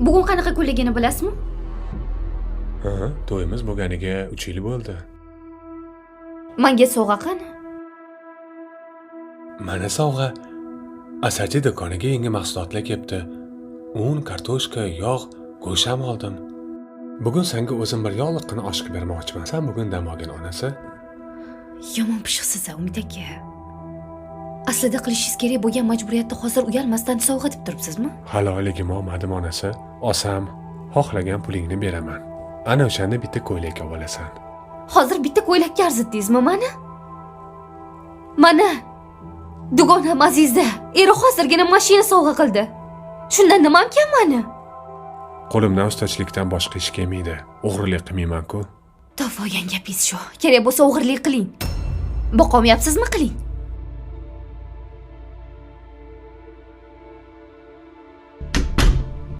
Bugun qanaqa kunligini bilasizmi? Ha, to'yimiz bo'lganiga 3 yil bo'ldi. Manga sovg'a qani? Mana sovg'a. Asarchi do'koniga yangi mahsulotlar kelibdi. Un, kartoshka, yog', go'sht ham oldim. Bugun senga o'zim bir yog'liqqina osh qilib bermoqchiman. Sen bugun dam olgin, onasi. Yomon pishiqsiz, Umid aka. Aslida qilishingiz kerak bo'lgan majburiyatni hozir uyalmasdan sovg'a deb turibsizmi? Hali oyligim olmadim, onasi. Olsam, xohlagan pulingni beraman. Ana o'shanda bitta ko'ylak olib olasan. Hozir bitta ko'ylakka arzitdingizmi mani? Mana dugonam Aziza eri hozirgina mashina sovg'a qildi. Shundan nimam kam mani? Qo'limdan ustachilikdan boshqa ish kelmaydi. O'g'rilik qilmayman-ku. Topib olgan gapingiz shu. Kerak bo'lsa o'g'irlik qiling. Boqolmayapsizmi, qiling.